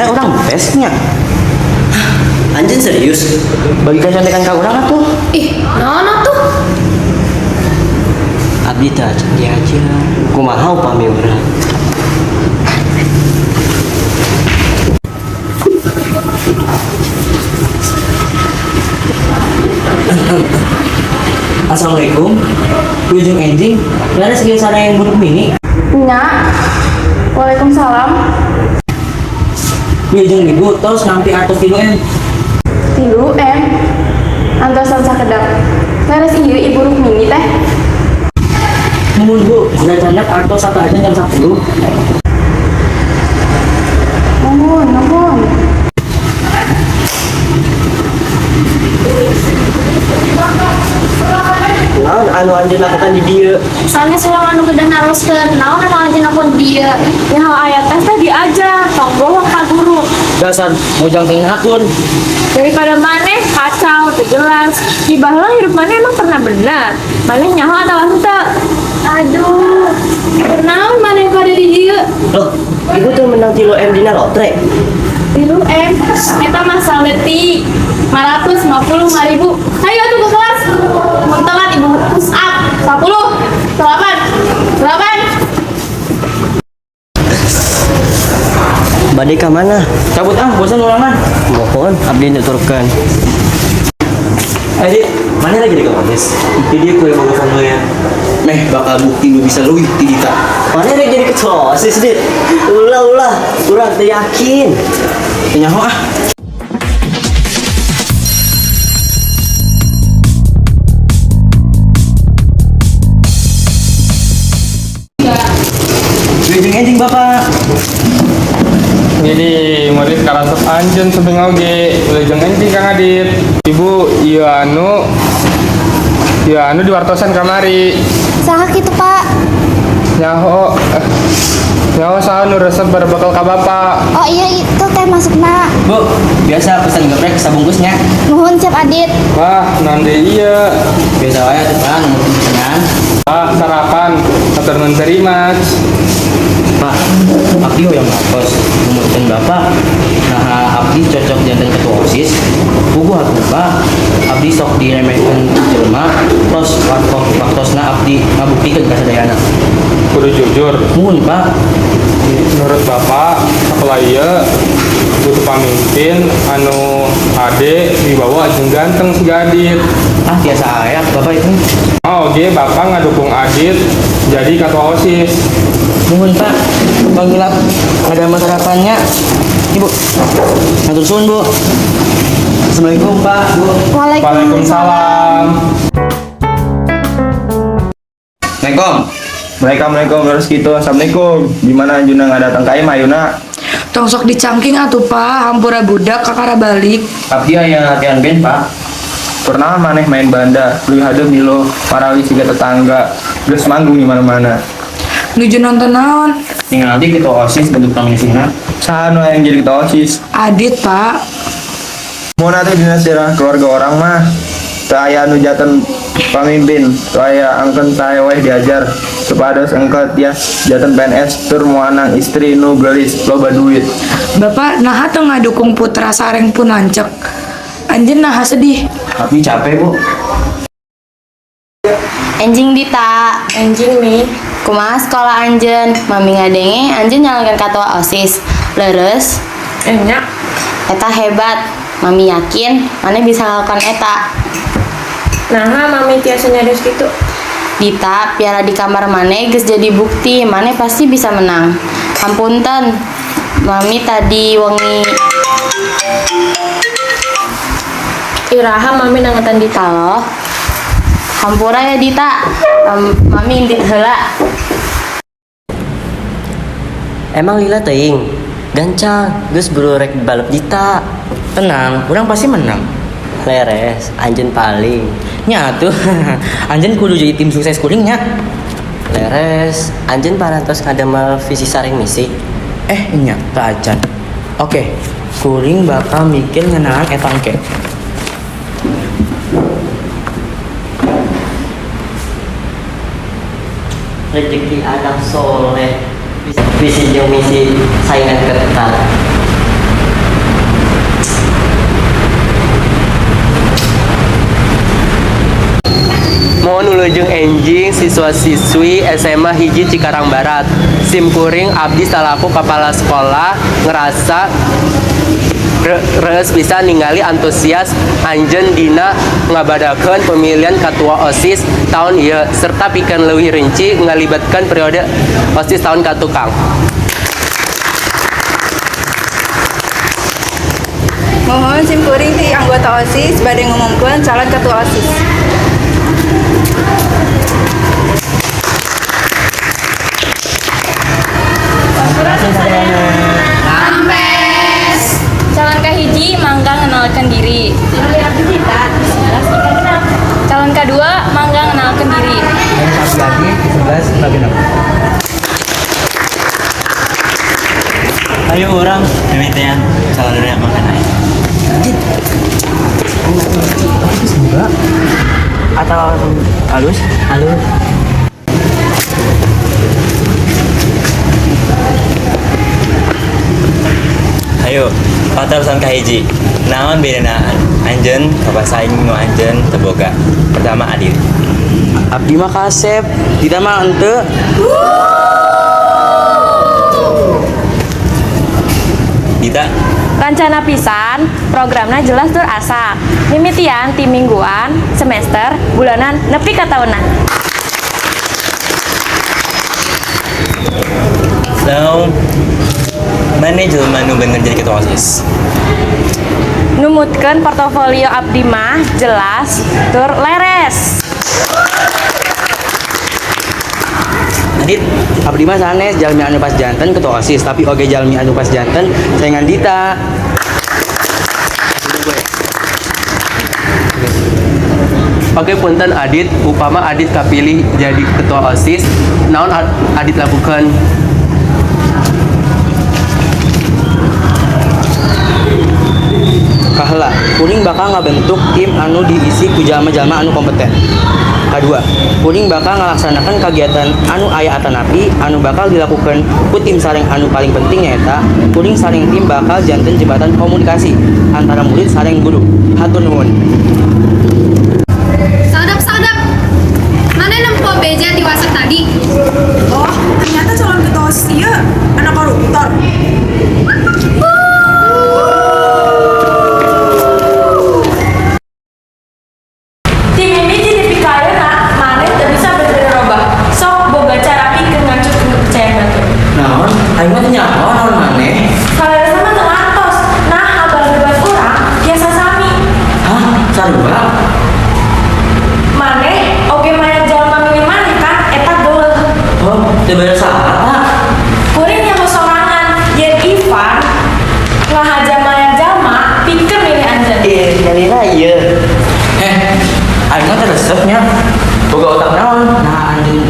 Kira urang tesnya. Anjeun serius? Bagikan contekan ka urang atuh. Ih, naon atuh? Abdi teh acan diajar. Kumaha upami urang? Assalamualaikum. Wilujeng enjing. Leres ieu sareng Bu Rukmini. Nya. Waalaikumsalam. Wilujeng Ibu tos nampi artos 3 M. 3 M. Antosan sakedap. Leres ieu Ibu Rukmini teh. Muhun Bu, sudah candak artos sateuacan jam 10. Nuhun, nuhun. Naon anu anjeun lakukan di dieu? Sanes urang anu kedah naroskeun, naon anu anjeun lakukan di dieu? Nyaho aya tes teh diajar, tong bohong ka guru. Dasar mojang teu ngakun. Daripada maneh kacau, teu jelas. Di baheula hirup maneh emang pernah benar. Maneh nyaho atawa henteu? Aduh, kunaon maneh kok ada di dieu? Loh, ibu tuh menang 3 M dina lotre. 3 M. Eta mah saleutik. 555.000. Ayo atuh ke kelas. Mun telat ibu push up. 10, 8, 8. Bade ka mana? Cabut ah, bosan ulangan. Mohon abdi nuturkeun. Eh, Dit, mana lagi di kontes? Di dia kue boga ya. Meh bakal bukti nu bisa leuwih ti Dita. Mana rek jadi ketua OSIS, Dit? Ulah ulah, urang teu yakin. Teu nyaho ah. Wilujeng enjing Bapak. Jadi murid karasep anjeun sumping oge, wilujeng enjing Kang Adit. Ibu ieu anu diwartosan kamari. Saha kitu, Pak? Nyaho nyaho saha nu resep berbekal ka bapak. Oh iya itu teh masukna. Bu, biasa pesan geprek sabungkusnya. Nuhun siap Adit. Wah, naon deui ieu? Biasa wae atuh Pak, nomor pesanan. Ah, sarapan. Hatur nuhun very much. Pak, abdi hoyong ngatos numutkeun Bapak. Nah, abdi cocok janten ketua OSIS. Puguh atuh Pak. Abdi sok diremehkeun ku jelema, tos waktosna abdi ngabuktikeun ka sadayana. Kudu jujur. Muhun Pak. Menurut bapak, sekolah ieu butuh pamimpin anu ade wibawa jeung ganteng siga Adit. Ah, biasa aya Bapak itu. Oh, oke, bapak ngadukung Adit jadi ketua OSIS. Muhun Pak. Panggilap ada sarapannya. Ibu. Matur suwun, Bu. Assalamualaikum, Pak. Bu. Waalaikumsalam. Assalamualaikum. Waalaikumsalam terus gitu. Assalamualaikum. Gimana Anjuna nggak datang ka imah Yuna? Tong sok dicangking atuh Pak, hampura budak kakara balik. Abdi aya latihan band, Pak. Pernah maneh main banda, leuwih hadeuh milo, parawi siga tetangga, geus manggung di mana-mana. Nuju nonton naon? Tinggal nanti ketua OSIS bentuk nominasinya. Saha nu yang jadi ketua OSIS? Adit, Pak. Mau nanti dina sejarah keluarga orang mah teu aya nu janten pamimpin, teu aya angken sae weh diajar supados engke tias janten PNS tur moanang istri nu geulis loba duit. Bapak naha teu ngadukung putra sareng pun lanceuk. Anjeun naha sedih. Abdi capek, Bu. Enjing Dita, Enjing nih. Kumaha sekolah anjeun? Mami ngadenge anjeun nyalonkeun katua OSIS. Leres? Enya. Eta hebat. Mami yakin maneh bisa ngelakukan eta. Naha mami tiasa nyarios kitu. Dita, piala di kamar maneh geus jadi bukti maneh pasti bisa menang. Hampunten. Mami tadi wengi Iraha mami nangetan Dita. Halo. Hampura ya Dita. Mami indit heula. Emang lila teuing. Gancang, geus buru rek balep Dita. Tenang, urang pasti menang. Leres, anjeun paling. Nya atuh. Anjeun kudu jadi tim sukses kuring nya. Leres, anjeun parantos ngadamel visi sareng misi. Eh, nya teu acan. Oke, kuring bakal mikir ngeunaan eta engke. Rezeki anak soleh. Visi jeung misi saingan ketat. Wilujeng enjing siswa-siswi SMA 1 Cikarang Barat. Sim kuring abdi salaku kepala sekolah ngerasa reueus bisa ningali antusias anjeun dina ngabadakeun pemilihan ketua OSIS tahun ieu serta pikeun leuwih rinci ngalibatkeun periode OSIS tahun katukang. Muhun, sim kuring ti anggota OSIS bade ngumumkeun calon ketua OSIS. Rampes. Calon kahiji mangga ngenalkeun diri. Calon kedua mangga ngenalkeun diri. Abdi 11 6. Ayo urang, mimitian calon dunia makan aing. Enggak. Atau halus? Halus. Ayo, patarosan kahiji. Naon bedana anjeun ka pasaing nu anjeun teu boga? Pertama, Adit. Abdi mah kasep, Dita mah henteu. Dita. Rancana pisan, programna jelas tur asak. Mimitian ti mingguan, semester, bulanan, nepi ka tahunan. So, mana jelema nu bener jadi ketua OSIS? Numutkeun portofolio abdi mah jelas tur leres. Adit. Abdi mah sanes jalmi anu pas janten ketua OSIS, tapi oge jalmi anu pas janten saingan Dita. Oke, punten Adit, upama Adit kapilih jadi ketua OSIS, naon Adit lakukan? Kaheula, kuring bakal ngabentuk tim anu diisi ku jalma-jalma anu kompeten. Kadua, kuring bakal ngalaksanakan kegiatan anu aya atanapi anu bakal dilakukan ku tim sareng anu paling penting nyaeta kuring sareng tim bakal janten jembatan komunikasi antara murid sareng guru. Hatur nuhun. Sadap sadap. Maneh nempo beja di WhatsApp tadi? Oh, ternyata calon ketua OSIS ieu anak koruptor. Ti mimiti nepi ka ayeuna, maneh teu bisa bener-bener robah. Sok boga cara pikeun ngancurkeun kepercayaan batur. Naon? Aing mah teu nyaho naon maneh. Saleresna mah teu ngartos. Nah, bandungan urang biasa sami. Hah? Sarua? Maneh oge mayar jalma milih maneh kan eta geuleuh. Oh, teu bener salah. Kuring nyaho sorangan yen Ivan ngahaja mayar jalma pikeun milih anjeun. Eh, nyalira ieu. Eh, aing mah teu resep nya. Boga otak naon? Nah, anjeun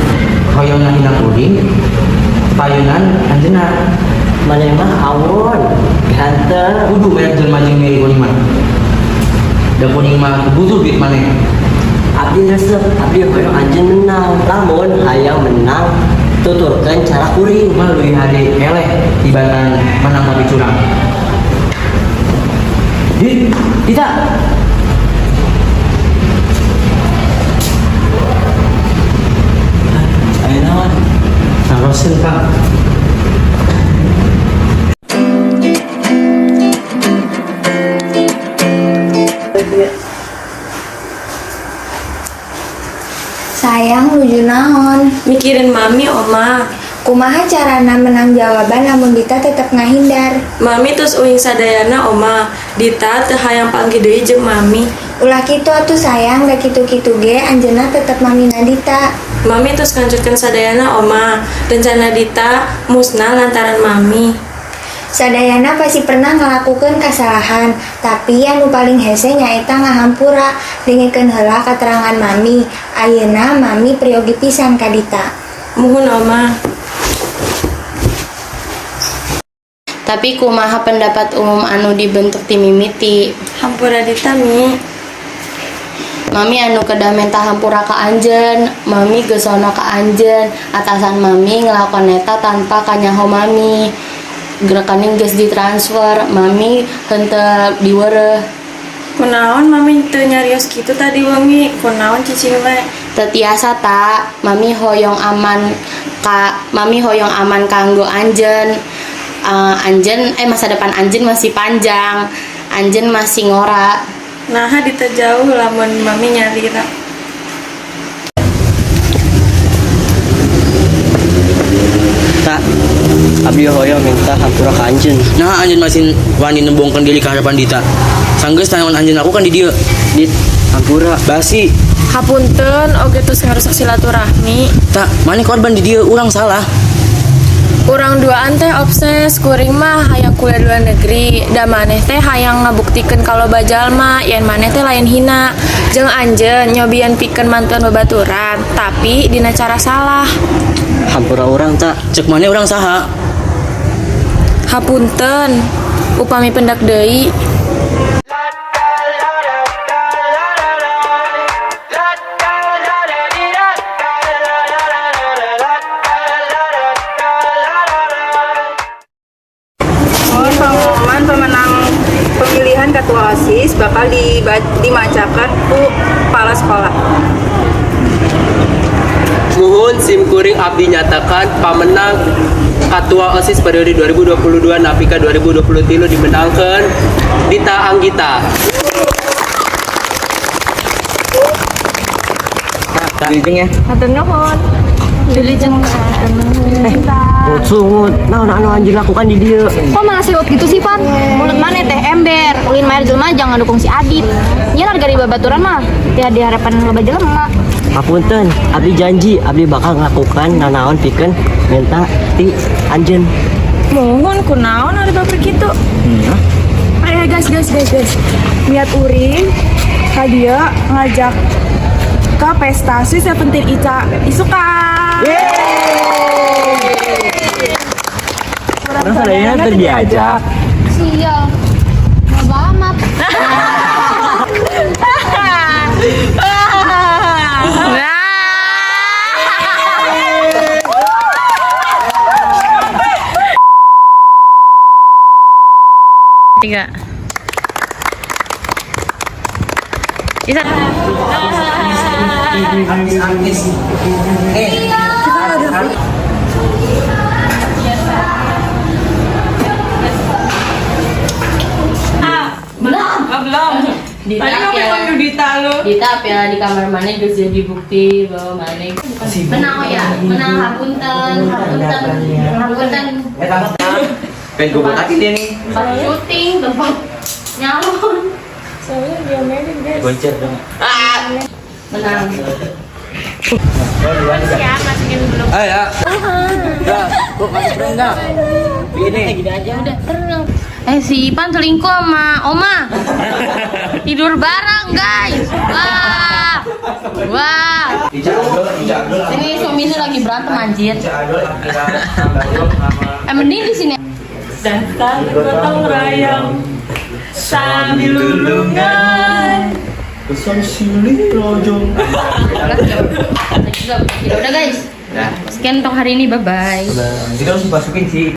hoyong ngahina kuring. Payunan anjeunna. Maneh mah awon, ganteng. Kudu banyak jelema jeung milih kuring mah. Da kuring mah butuh duit maneh. Abdi resep, abdi hoyong anjeun menang. Lamun hayang menang, tuturkeun cara kuring. Mah leuwih hade eleh tibatan menang tapi curang. Dit, Dita. Ayo naon? Naroseun, Kang. Sayang, nuju naon? Mikirin mami, Oma. Kumaha carana menang jawaban lamun Dita tetep ngahindar? Mami terus uing sadayana, Oma. Dita teu hayang panggih deui jeung mami. Ulah kitu atuh sayang, da kitu-kitu ge anjeunna tetep mamina Dita. Mami terus ngancurkeun sadayana, Oma. Rencana Dita musnah lantaran mami. Sadayana pasti pernah ngalakukeun kasalahan, tapi anu paling hese nyaeta ngahampura. Dengekeun heula katerangan mami. Ayeuna mami priyogi pisan ka Dita. Muhun, Oma. Tapi kumaha pendapat umum anu dibentuk ti mimiti? Hampura Dita, Mi. Mami anu kedah menta hampura ka anjeun, mami geus sono ka anjeun, atasan mami ngelakuan eta tanpa kanyaho mami. Rekening geus ditransfer, mami henteu diwereh. Kunaon mami teu nyarios kitu tadi wengi? Kunaon cicing we? Teu tiasa, Ta. Mami hoyong aman kanggo anjeun. Eh, anjeun eh masa depan anjeun masih panjang. Anjeun masih ngora. Nah, Dita jauh lamun mami nyalira. Ta, abdi hoyong minta hampura ka anjeun. Nah, anjeun masih wani nembongkeun diri ke hadapan Dita. Sanggeus naon anjeun lakukan di dieu? Dit, hampura. Basi. Hapunten oge tos ngarusak silaturahmi. Ta, maneh korban di dieu, urang salah. Urang duaan teh obses, kuring mah hayang kuliah di luar negeri, da maneh teh hayang ngabuktikeun ka loba jalma yen maneh teh lain hina. Jeung anjeun nyobian pikeun mantuan babaturan, tapi dina cara salah. Hampura urang, Ta. Cek maneh urang saha? Hapunten, upami pendak deui. Mohon pengumuman pemenang pemilihan ketua OSIS bakal dimacakan ku kepala sekolah. Muhun, simkuring abdi nyatakan pamenang Ketua OSIS periode 2022 nepi ka 2023 dimenangkan Dita Anggita. Wilujeng ya. Hatur nuhun. Wilujeng. Sungut, naon anu anjeun lakukan di dieu? Kok malah sewot gitu sih, Pan? Mulut maneh teh ember, ulin mayar jelema jangan dukung si Adit. Nyiar harga di babaturan mah, tiada di harapan loba jelema. Hapunten, abdi janji abdi bakal ngelakukan nanaon pikeun minta ti anjeun. Muhun, kunaon ada baper gitu? Eh guys, guys, guys, guys. Niat uring ka dieu ngajak ke pesta Sweet Seventeen Ica isukan. Terus adanya teu diajak. Sial. Loba amat. Tiga. Bisa. Artis-artis. Eh, Belum. Dita Tadi kamu ya. panggil Dita lu. Dita piala di kamar maneh geus jadi bukti bahwa maneh menang. Oh ya, menang. Hapunten, hapunten, hapunten. Pengen gue botakin dia nih. Tempat syuting, tempat nyalon. Soalnya diomelin, guys. Goncer dong. Menang. Ya, masukin belum. Ah ya. Udah, gua kasih prank enggak? Ini. Gini aja udah tenang. Eh, si Ipan selingkuh sama Oma. Tidur bareng, guys. Wah. Wah. Ini suaminya lagi berantem anjir. Eh, mending di sini. Datang gotong royong sambil lulungan. Udah guys. Sekian untuk hari ini. Bye bye. Jadi harus masukin sih.